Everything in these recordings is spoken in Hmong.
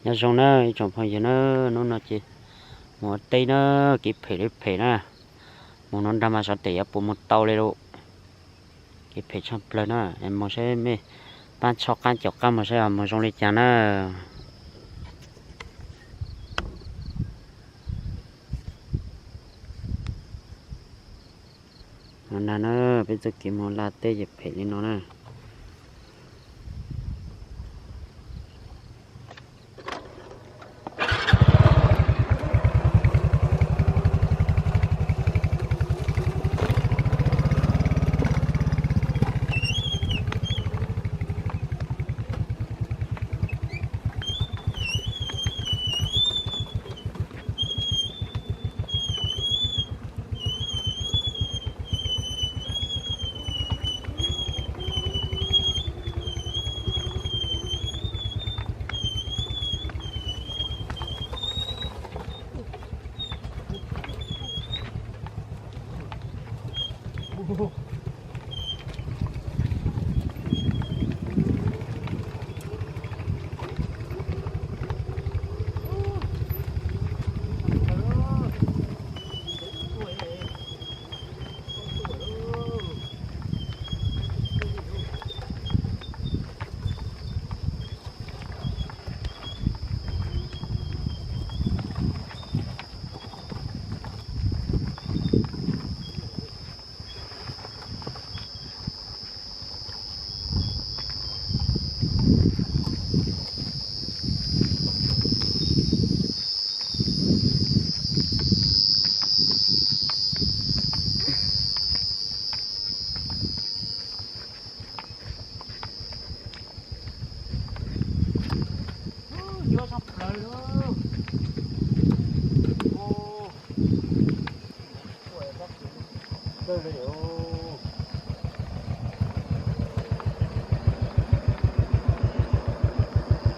Nyob zoo na ib tsoom phooj ywg na, hnub no ces mus ua teb na, kev phem li phem na. Mus no nrog mas xyov tes yuav puas mus tau li lauj. Kev phem tshaj plaws na, mus saib mej pab txhob qab caum qab mus saib mus zoo li cas na. No na, peb txoj kev mus laj teb ces phem li no na.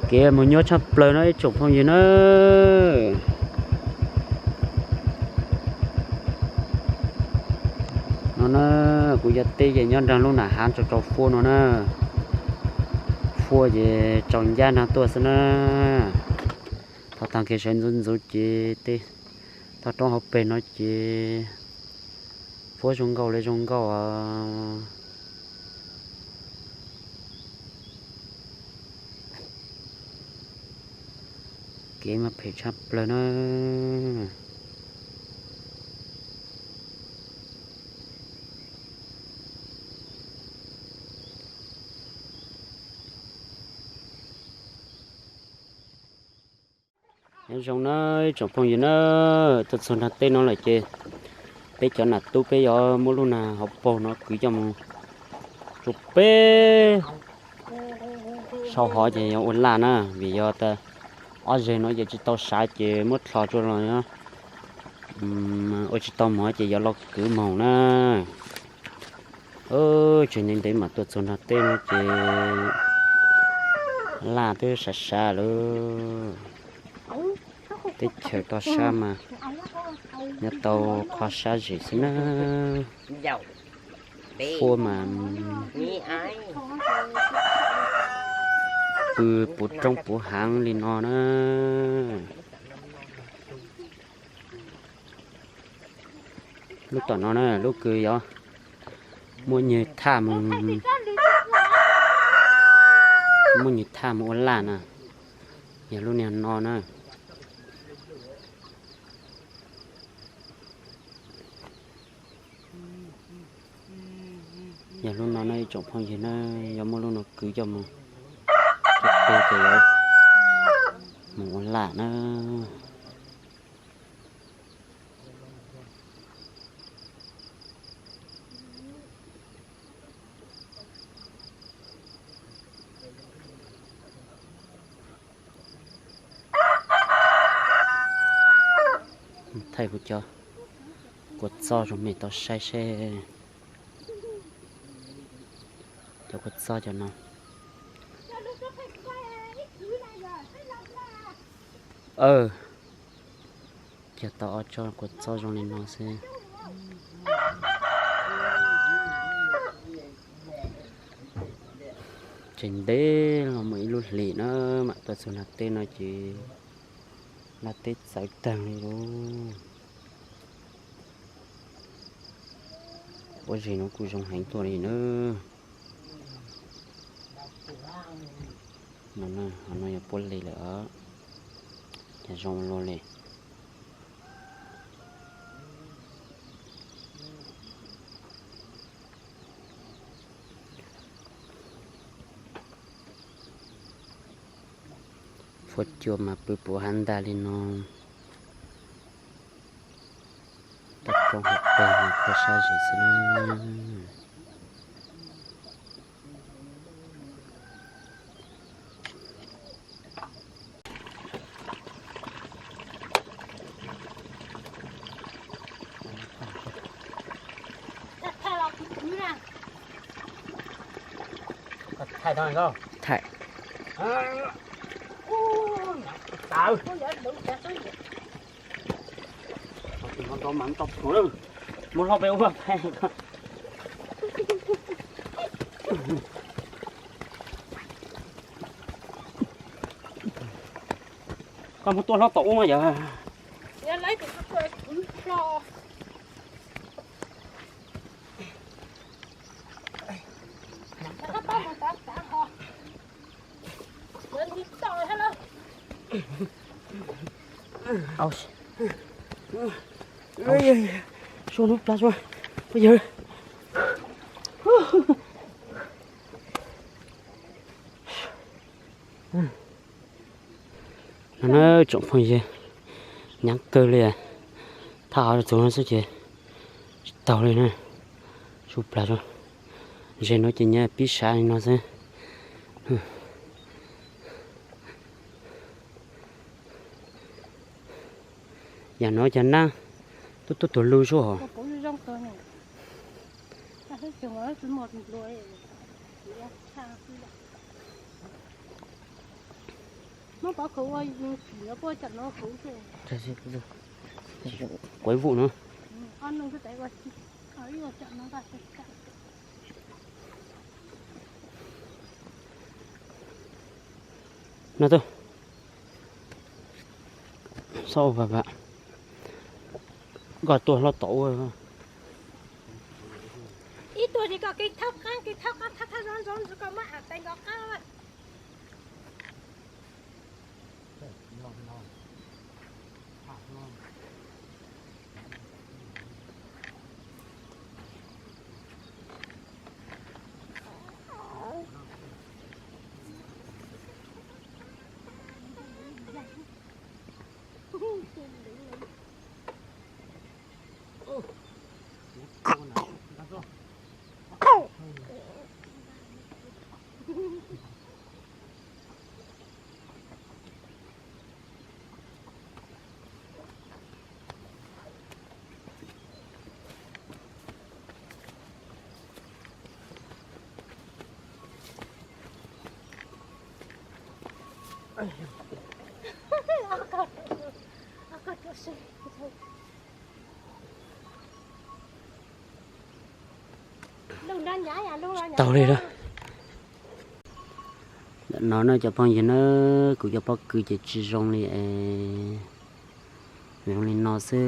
Kev mus nyuaj tshaj plaws no ib tsoom phooj ywg na. No na, kuv yog teb ces nyob nrog lub nam hav tsaus tsaus fuab no na. Fuab ces tsaus ncaj nrog tuaj xwb na. Thov tag kev sawv ntxuv ntxuv ces tej toj roob hauv pes no ces fuab zoo nkauj li zoo nkauj os. Kev mas phem tshaj plaws na. Nyob zoo na ib tsoom phooj ywg na, tuaj txog nrog teb no lawm ces peb cov nam tub peb yuav muab lub nag hauv paug no kwv coj mus rau peb sau hov ces yuav ua laj na, vim yog tas ob zeg no ces tsis tau sav ces muab dlho tsuj los ua tsis tau mov ces yuav los kwv moog na. Tseem ntev ntev mam tuaj txog nrog teb no ces laj twb sav sav lawm. Teb chaws toj sab mas nyob tau qhov sab zem xwb na. Fuab mas pw puv roob puv haav li no na. Lub tom no na lub kws yuav muab nyuag thaj mus, muab nyuag thaj mus ua laj na, yog lub niag no na. Yog lub no na ib tsoom phooj ywg na, yuav muab lub no kwv coj mus, coj pw ces yuav mus ua laj na. Thaij kuv cov kua txob zoo mej tau saib seb. Cov kua txob cov no. Cog tau ob tsob kua txob zoo li no xwb. Tseem ntev los mus ib lub hlis na mam tuaj txog nram teb no ces nram teb txawv tag li lauj. Pob zeb no kuj zoo heev tuaj li na. No, no yog pob zeb lawm os. Cas zoo luaj li. Fuab cua mas pw puv hav ntag li no. Toj roob hauv pes mas kho sab zem xwb na. Thaij. Mus hlo pem ua. Koj mus tua hlob tom ub mas yog. Au, au, suab lub plab suab, phooj ywg. No na tsoom phooj ywg, nyaav kawg li, thaj hov txug no xwb ces tsis taug li na, suab plab suab. Ze no ces nyob pib sav li no xwb. Yam no cov nab tub tub tuag lug zuj hos. Quav vum no. No tub, xob ua pam pam, koj tua hlo tom ub. Ib tug ces koj kev thab qaab, kev thab qaab thab thab zoo zoo, koj muab am tais nkaus qaab. Tau li lawm. Ntawm no na cov phooj ywg na, kuv cov pob kws ces tsis zoo li es, zoo li no xwb.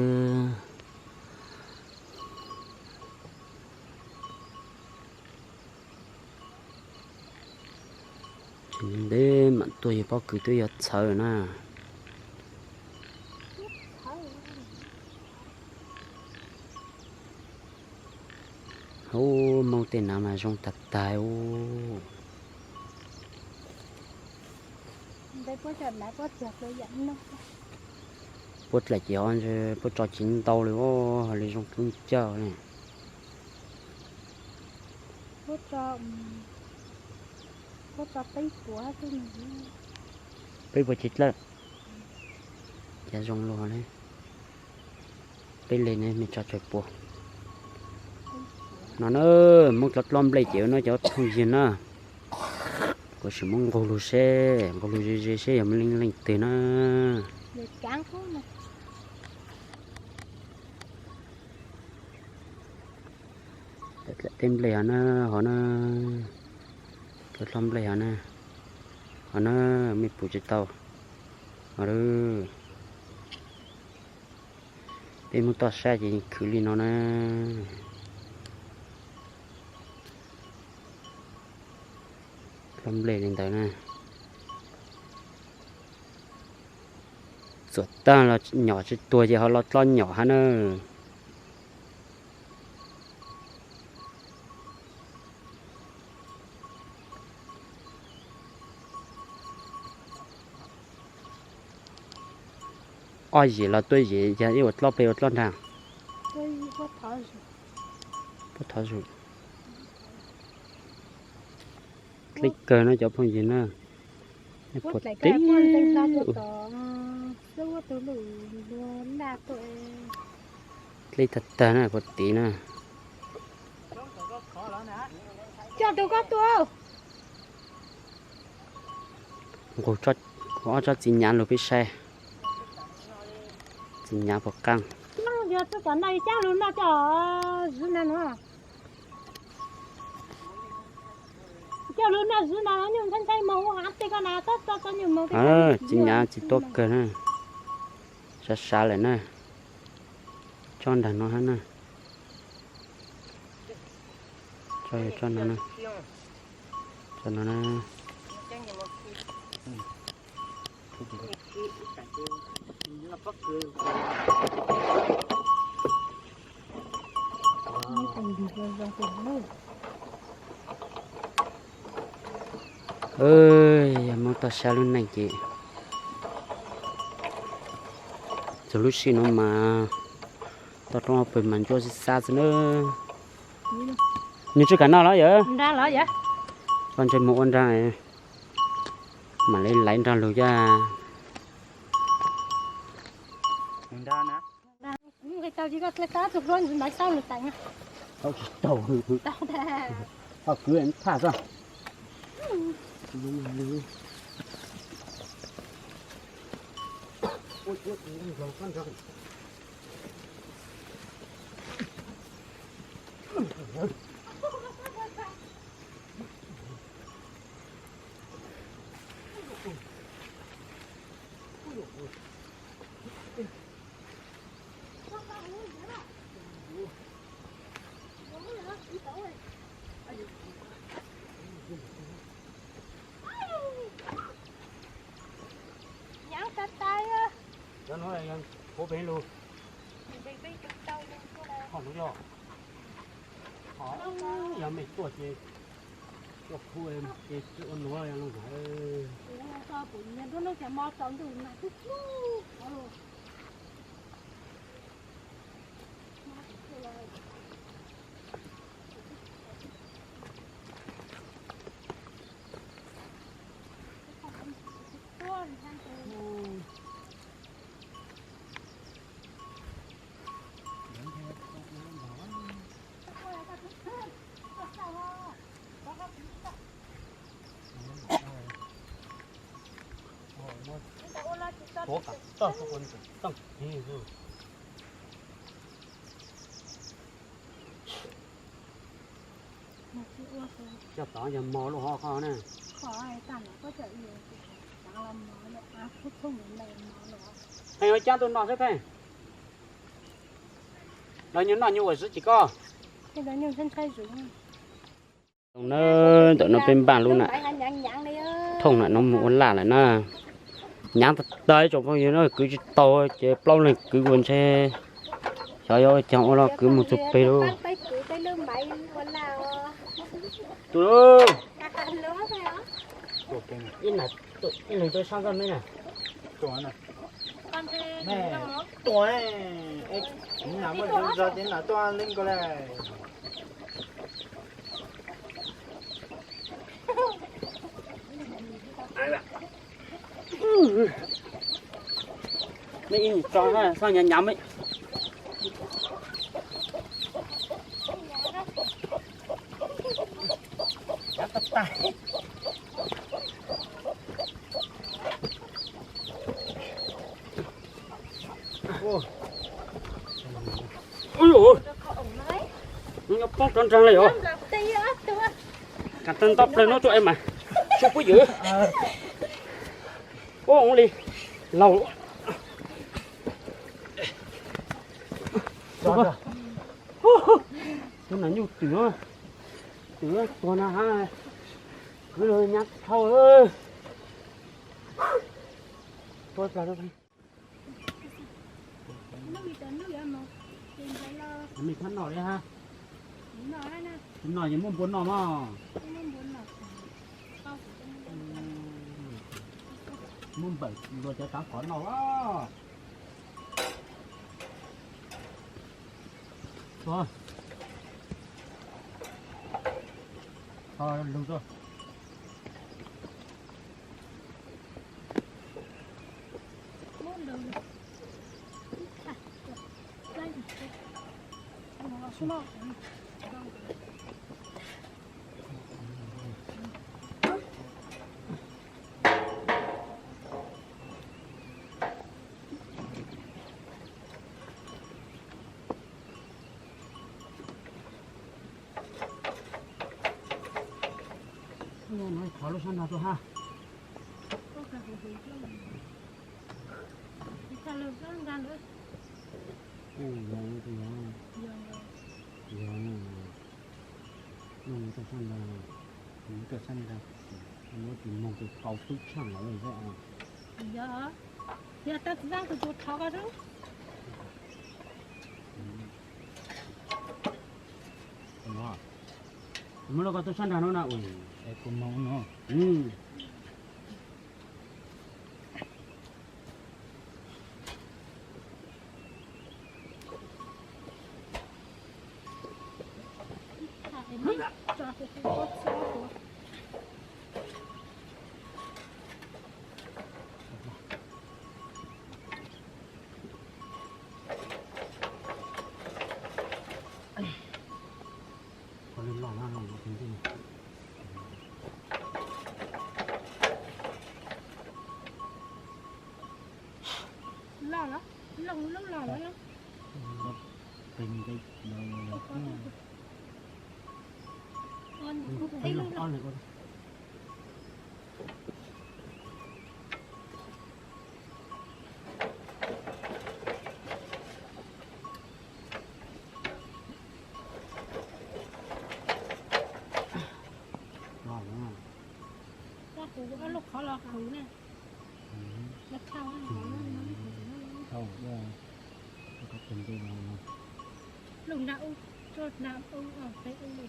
Tseem ntev mam tuaj yog pob kws twb yuav txhawv na. Ub, Hmoob tej nav mas zoo tag tag ub. Puab dlaim ces ho puab tso tsis ntau li, ho li zoo kub ncaj li. Peb puas tsis dlawb, cas zoo luaj li. Peb leeg ne, mej tso tsawg puas. No na, Hmoob dlob dlob nplej ces no cov phooj ywg na, kuv sim muab nqug lug seb, nqug lug ze ze seb yog muaj leej leej twg na. Tej nplej hov na, hov na, Hlob nplej hov na, hov na, mej pum tsis tau. Hov, peb muab toj sab ces khwv li no na. Hlob nplej li ntawd na. Txuas tag los nyom tsis tuag ces ho los dlob nyom hab na. Ob yim los tuaj yim, yog ib ua dlob peb ua dlob nrag. Puab thov zus. Dlej kawg no cov phooj ywg na. Puag tim, dlej tag tag na puag tim na. Coj tus koj tua. Nqus ob tsob txiv nyav lug peb saib. Txiv nyav puas qaab. Yog tub cov no coj lug noj coj zib na no. Coj lug noj zib na, nyuj ntshai ntshai moog ua hav tej koj na, txhob tso tau nyuj moog. Txiv nyav tsis tuab kawg na. Sav sav lawm na. Tsob nraag no hab na. Tsob no, tsob no na. Yog muab toj sab lub neej ces txug lub sij no mas toj roob hauv pes mas ntsuab xib xab xwb na. Nws tsis kam noj los yawm? Koj ntsej muag ua nraag, mam li laiv nraag lug coj. Tsis tau, ho kwv thaj xwb. Cov nuav yog puv peg lug. Yog mej tuaj ces tuaj puv ces ua nuav lug. Coj tod yog mos lub hov qhov na. Pheej ua caab tuaj noj xwb pheej. Los nyuag noj nyuag ua zib tsis koj. Ntawm no peb npaj lub na. Thooj na no mus ua laj lawm na. Nyaav tag tag ib tsoom phooj ywg na, kwv tsis tau ces plaub leeg kwv ua ntshe xyov yuav ua caag ua los kwv mus txug peg lub. Tus, ib leeg tuaj sab ntxaj meb na. Tua, kuv nam muaj zog ces nam tuaj leej ko le. Mej ib nus tso xoj nyav nyav mej. Ub, nws nyob poob rov nraag le os. Kav tag nto plawg nuav tsuas es mas. Tsis pub ywm. Ua li laus. Tus nam nyuj twm, twm tuag na, kwv los nyab dhau. Tua plag. Mej thab noj li ha. Noj ces muab npua noj mog. Muab npawm luag cov tav qhov noj os. Tso lug tso. Thov lub sab nrag tuaj ha. Yog, yog, yog, yog, no mus rau sab nrag, mus rau sab nrag, muab tus moog tus qau tub tshaaj los lawm. Yog, yog tau txiv Vaaj tus tus thov koj xwb. Muab rau koj tub sab nrag no na. Kuv moog no. Loj los, loj lub loj los. Lub qhov los huv na. Lub nrag ub, nrag ub, peb ub li.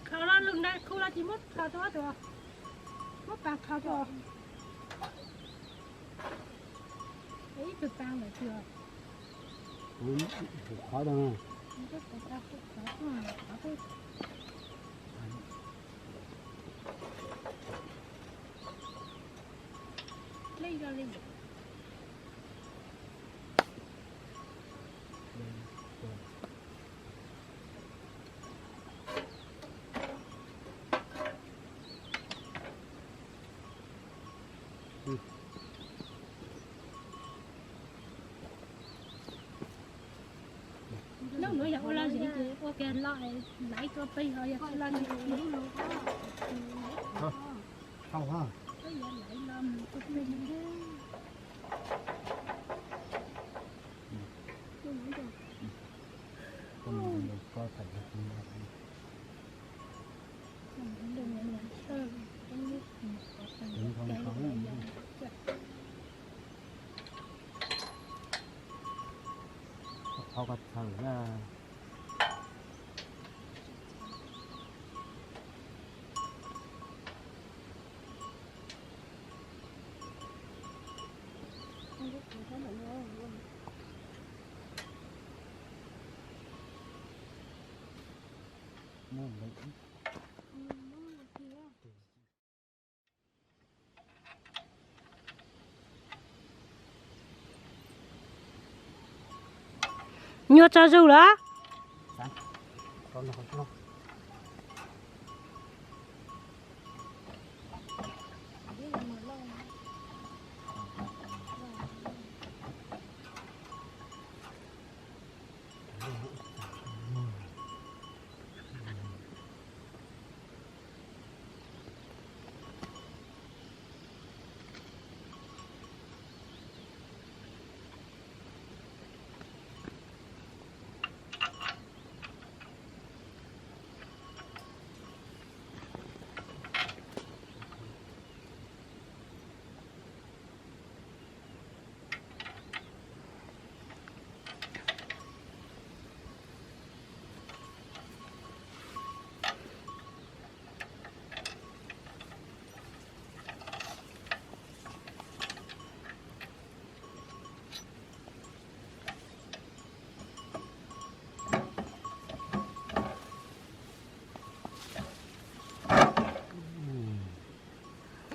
Khaus los lwm ntais khu los tsis muab khaus rau, muab pas khaus rau. Ib tug pas lawm tiag. Qhov rau. Leej yog leej. Nub nuav yog ua laj zim ces ua ke loj, laiv rua peg ho yog laj zim. Tau ha. Thov koj txhawm na. Nyuag tsaug zug lawm.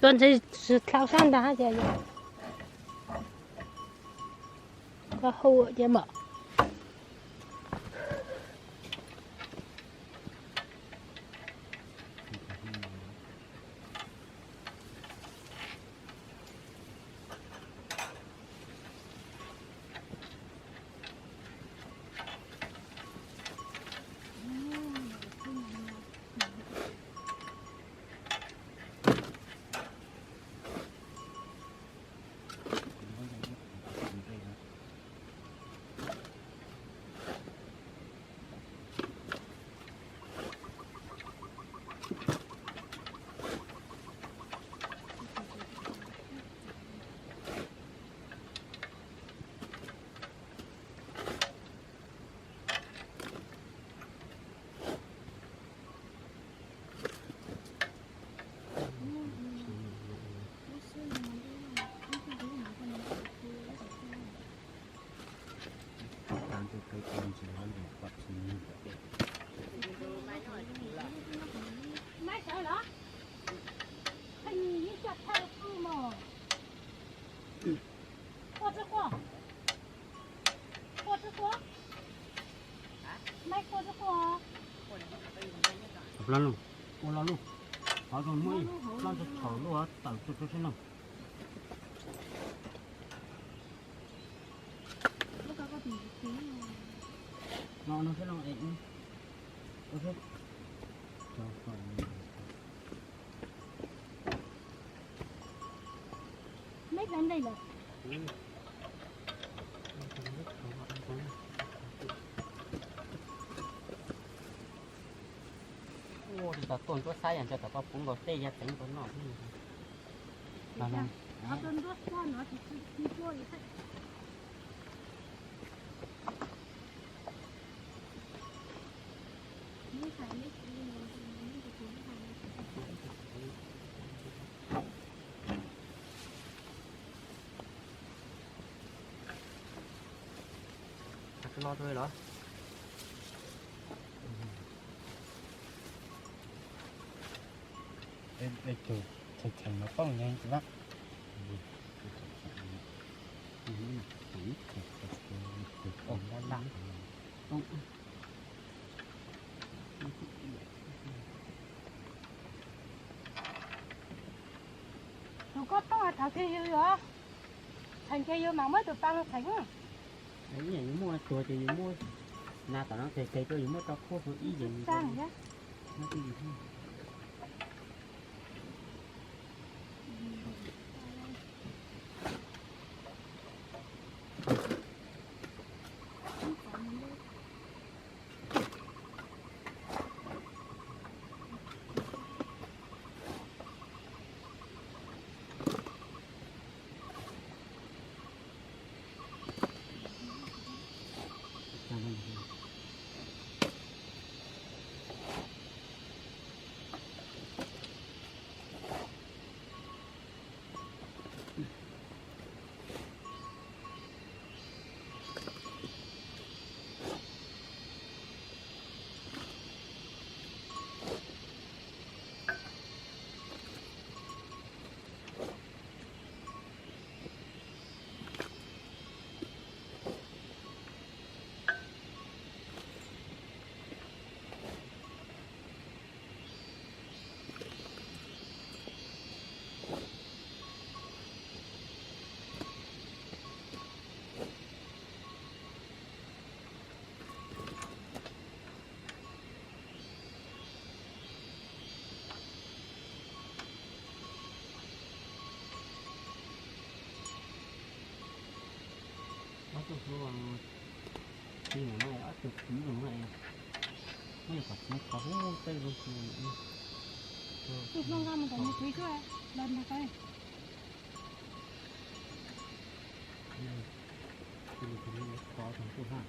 Tuaj ntshe dhau sab ntag ces koj hu ces mam. Ua lo lus, qhov zoo muaj ib lo ntawd thaum luaj tawm tuaj rau sab no. No no sab no es. Meb hlais nplej lawm. Ua li tau tuaj nruab xab yog nrog tom koj puv nkaus tej yog teev nkaus noj. Lo rau los. Tseem tseem no poob nyeeg tsis lab. Tus koj poob thov kiag yus os. Txheem kiag yus mas muab tus pa los txheem. Ib yam yus muaj tuag ces yus muab nas tom no tes tes tuaj yus muab rau khuab ib yam. Tus no ob tug kwv no, no yog kom txiv qhov hub tej zoo. Tus no nqa mus tom nws kwv xwb, los nrog qab. Tus no qhov tag tuj haj.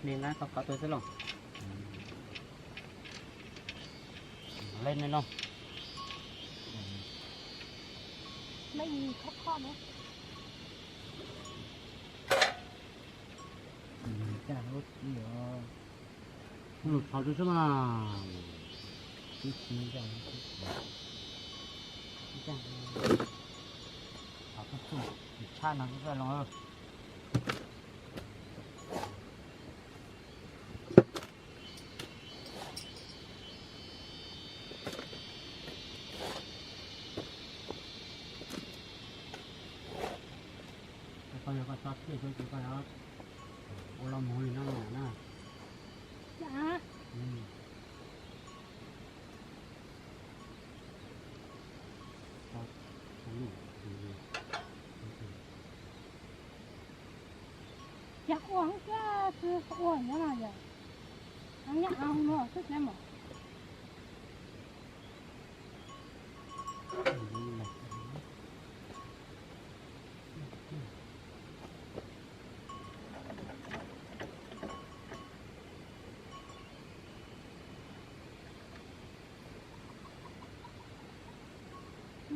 Neb nqa qhov qhov tuaj xwb los. Leej ne no. Leej khob khob na. Lub tsho twb xwb mas. Twb tsis ntau, twb tsis ntau. Tshaj no twb los. Koj yog koj tso thiaj xwb ces koj yog ua los mus li no na. Cas ua kiag xwb ua nyob no yom, nyob av no xwb tiag mas.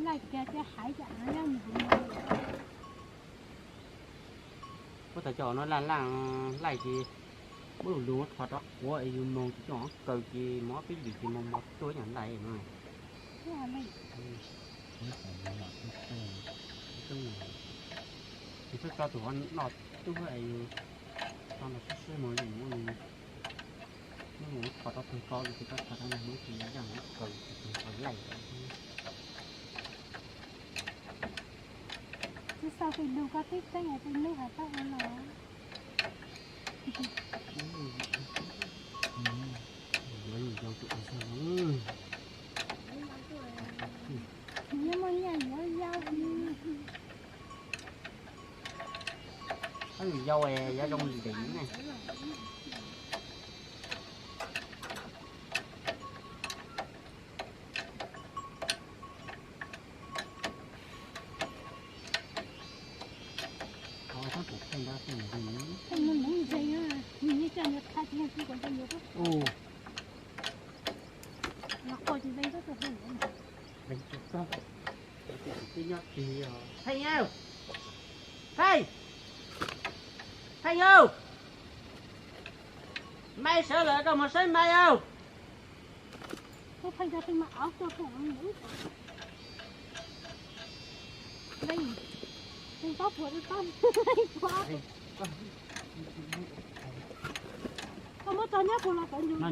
Laij kiag thiab hais cas av nyob mus hauv no. Puab tas cov no laj laj laij ces muab lus lus rho rau quav es yus moog ces coj kaws ces mov peb lwm ces moog mov tuaj ib yam laij no. Ces txhob tso tus hov noj tub es yus tso nrog sib sib moog yus muab nws, muab nws rho rau tug ko ces koj rho rau nws muab ces yus yaj nws kaws ces tug ko laij. Tsis xav peb lug koj tib teeb es peb lub has tau ua no. Yuav yau tus ua xwb. Nws muaj nyiaj yuav yau. Yau es yog zoo li ntawd ne. Ua, Pheej, Pheej, Pheej au, Maiv sawv lawm, koj mus saib Maiv au. Koj muab tso nyob puag los tod ntug.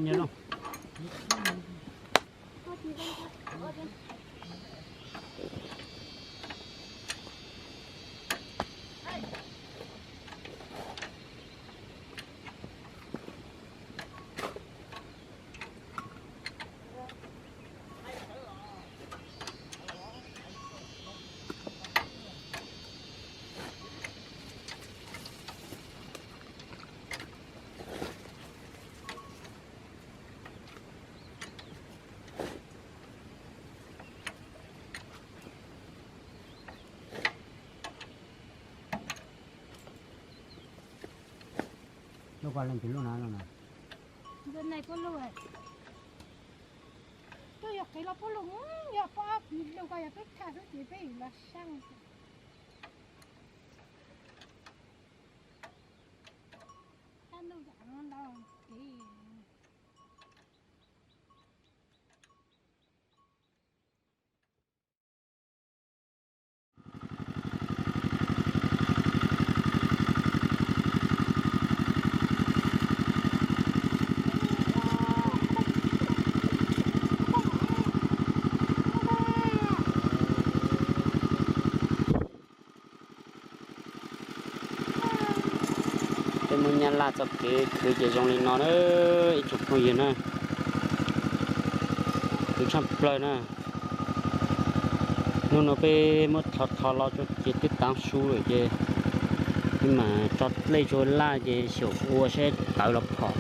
Ua leej twg lub na lub na? Ntawm no puab lug, twb yog qev los puab lug, yog puab ob peb lug ko yog peb tshaj xwb ces peb los saib. Tshaj ntuj yam no ntau kev. Peb muab Nyab Laj txoj kev khwv ces zoo li no na, ib tsoom phooj ywg na, khwv tshaj plaws na. Hnub no peb muab tho tho los tso ces twb taav su lawm ces peb mam tso dlej tso laj ces xyaum ua seb tawv los phom.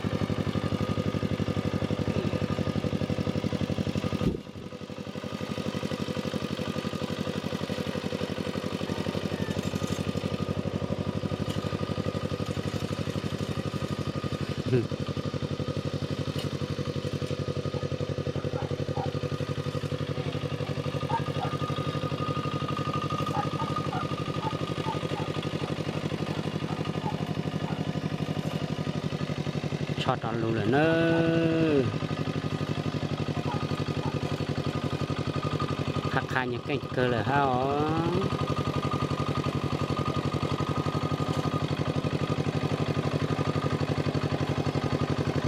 Tshoj rov lug lawm nawb. Qha qha nyuag keej kawg lawm hab os.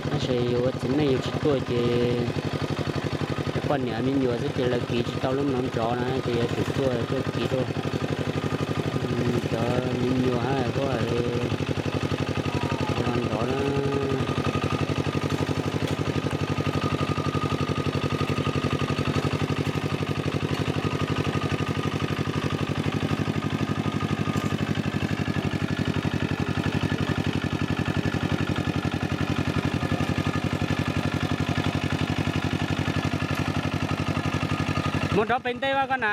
Tab sis yus ua txiv neej yus tsis tuaj ces cov poj niam me nyuam xwb ces lawv kiv tsis tau lub no nrov na ces yuav tsum tuaj tuaj kiv rau cov me nyuam hab puab los nrov na. Moog nrov peg ntej a koj na.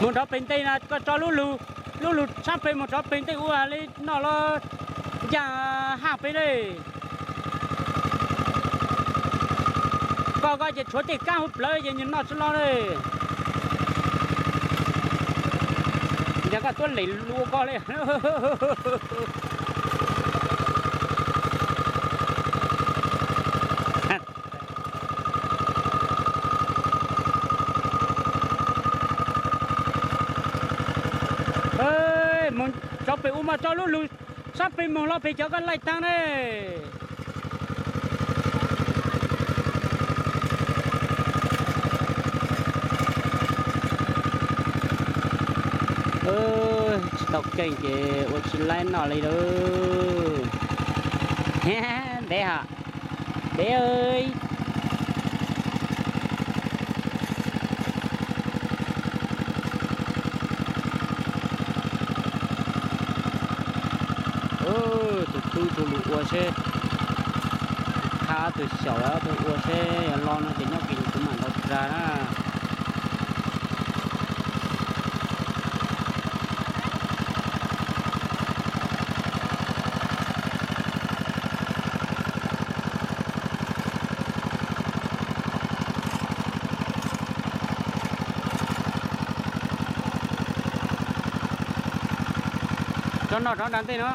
Moog nrov peg ntej na, koj tso lub lug, lub lug tshab peg moog nrov peg ntej ua li no los ncaaj haj peb le. Koj koj ces tshuav tej kaab huv plawv ces nws noj tsi loj le. Ncaag koj tuab lem lug ua koj le. Moog tso peg ua mas tso lub lug sab peg moog los peg cov koj laij taag ne. Tsis tau keej ces ua tsis laib noj li lawm. Ntev ha, ntev. Tug tub tug lug ua seb, tug khab tug xyaum lawm tug ua seb yog lo no ces nyob kis kuv mam ntaus tsav na. Tsob no rov nraag ntej no.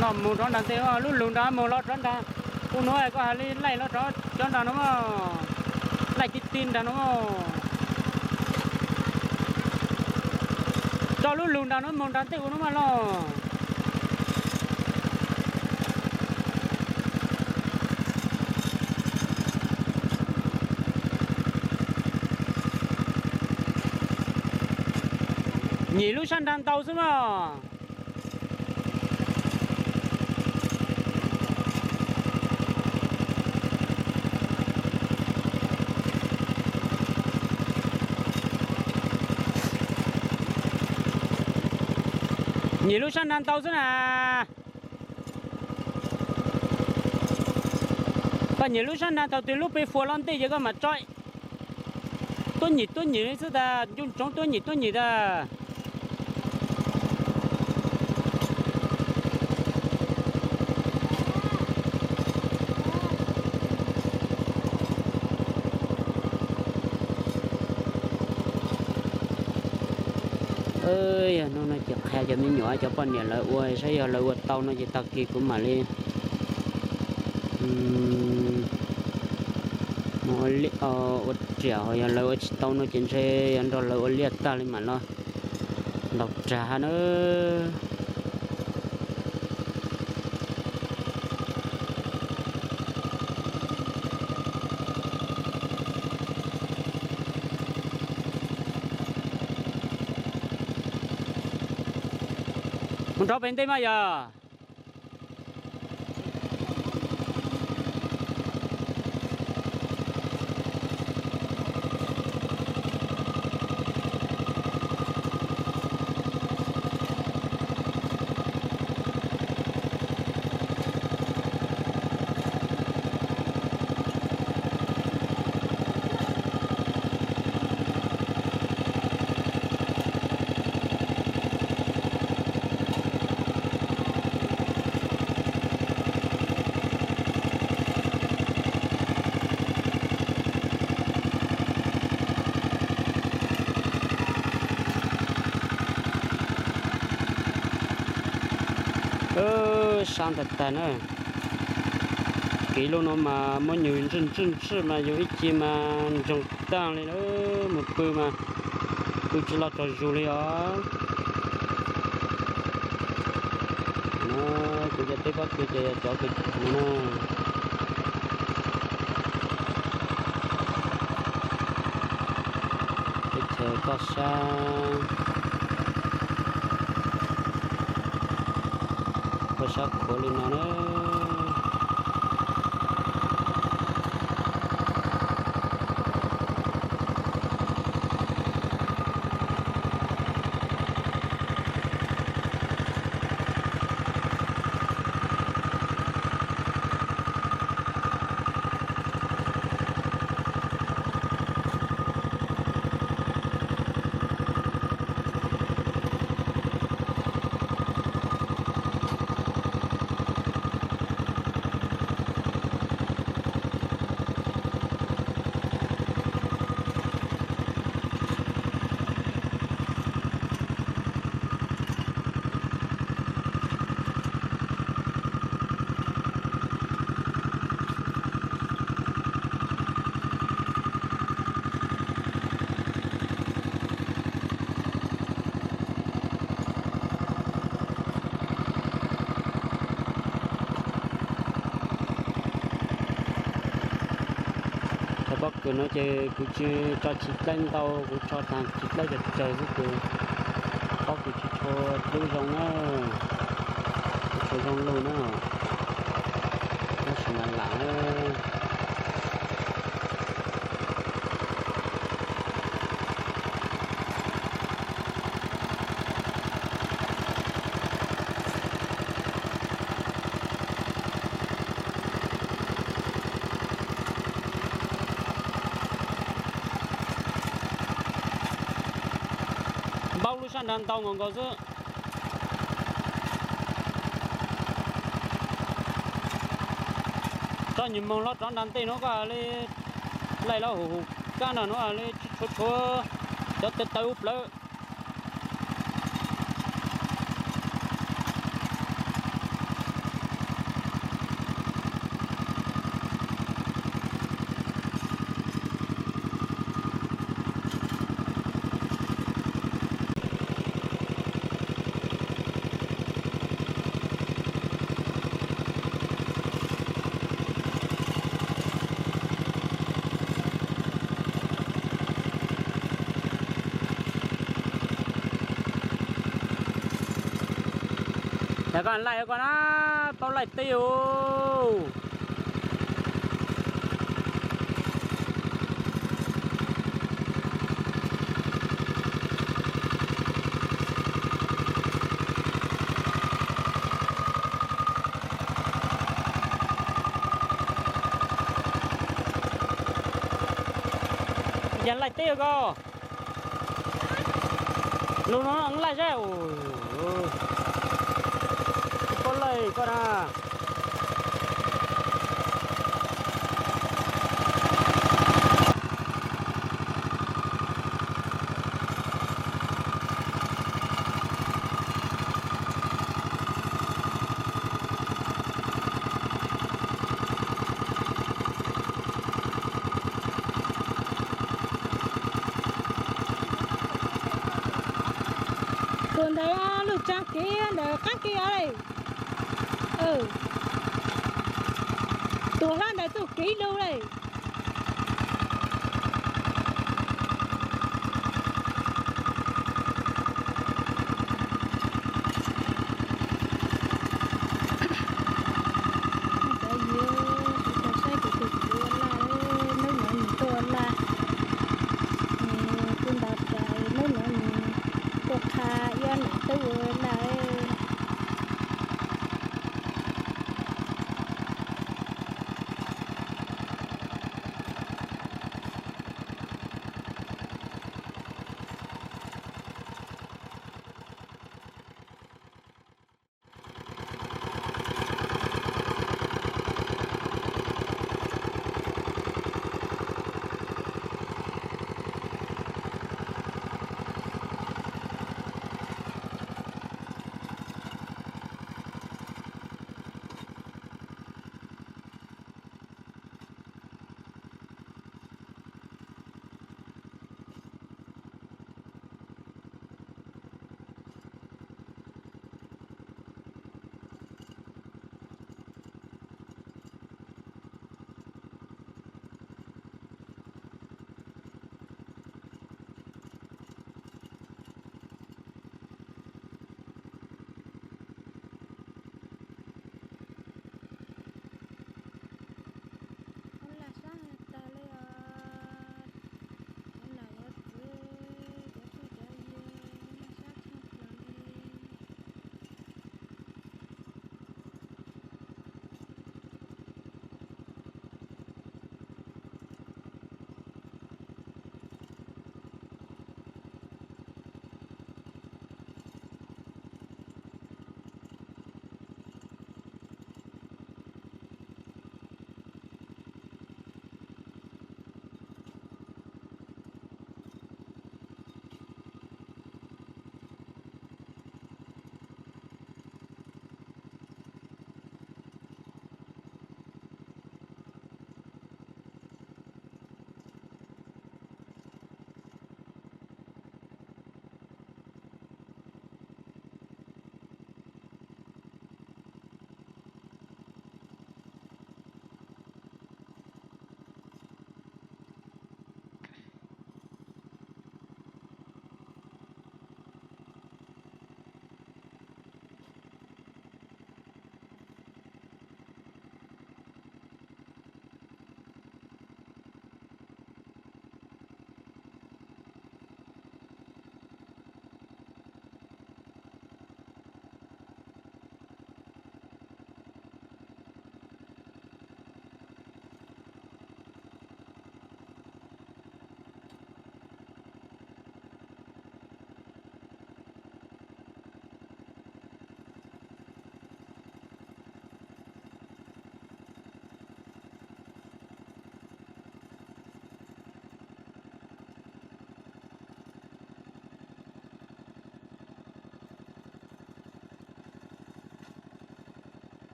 No moog rov nraag ntej, lub lug nraag moog los rov nraag. Ua nuav koj has li laij los rov cov nraag no mog. Laij tib tib nraag no mog. Tso lub lug nraag no moog nraag ntej ua nuav maj los. Nyim lub sab nraag ntau xwb mog. Nyim lub sab nraag ntau xwb na. Koj nyim lub sab nraag thaum twg lub peg fuas los ntej ces koj mam tso tuab nyim tuab nyim li xwb tas, ncu ntsoov tuab nyim tuab nyim tas. Cov me nyuam cov poj niam lawv ua saib yog lawv ua tau no ces tag kis kuv mam li mus ua riam, ho yog lawv ua tsis tau no ces ntshe yuav nrog lawv ua liaj tag li mam los ntaus rag na. Mus nrov pem ntej mas yog. Sab ntag tag na. Kev lub no mas muab nyuag ntswj ntswj ntswj mas yus ib ce mas ntsoog tag li na, mus pw mas pw tsis los tsaus zus li os. Kuv cov teb pob kws ces yog cov kws no na. Teb chaws toj sab, toj sab khuav li no na. Cov pob kws no ces kuv tsis tso tsis dlaib ntau, kuv tso tag tsis dlaib tsawg tsawg xwb ces pob kws tsis tshua dub zoo na, tsis tshua zoo lug na, tab sis mas lam na. Npaum lub sab nrad ntau nkaus nkaus xwb. Tso nyuag moog los rov nram ntej nuav koj li, laij los huv huv kab nrad nuav li tshuav tshuav cov tawv tawv ua plawv. Yog koj laij koj na, paub laij teb os. Yog laij teb koj. Lug no laij zeb, tsis paub laij koj na. Kev ntawm qab kev os le. Tus hlob ntawd tuaj kev lug le. Cov yawg, kuv tau saib kuv tus kwv ua laj, hnub no nws tuaj ua laj, nws kuj ntaus rawv, hnub no nws tuaj qha ib ob niam tub ua laj.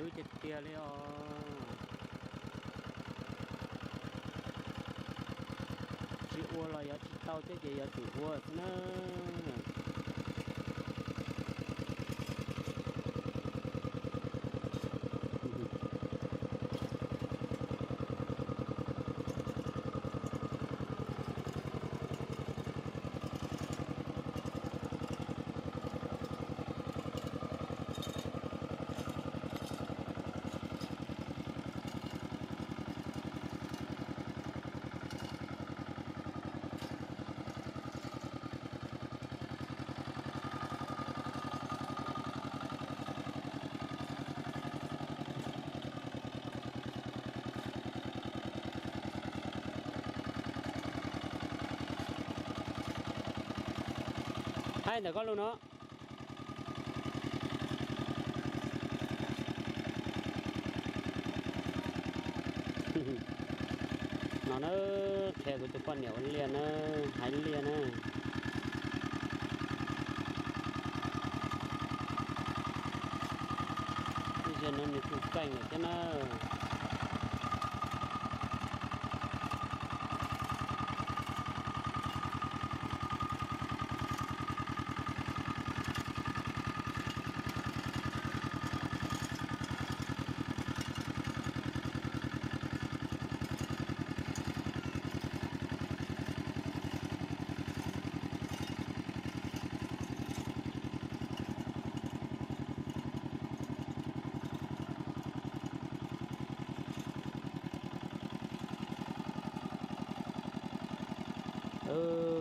Twb tiag tiag li os. Tsis ua los yuav tsis tau thiab ces yuav tsum ua xwb na. Thaij ntawm koj lug no. No na, qhia kuv tus poj niam ua liaj na, haiv liaj na. Ib zaug no nws kuj keej lawm thiab na.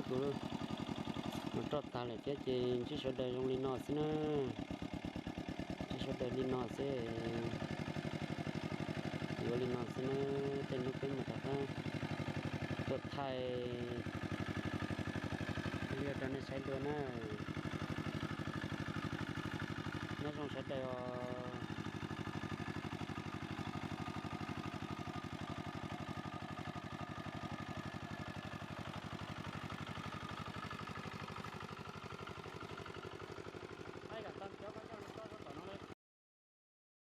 Kuv mus roj tag lawm thiab ces ntsib sawv daws zoo li no xwb na. Ntsib sawv daws li no xwb. Yuav li no xwb na. Tej hnub peb mus rov qab tuaj thaij liaj rau nej saib dua na.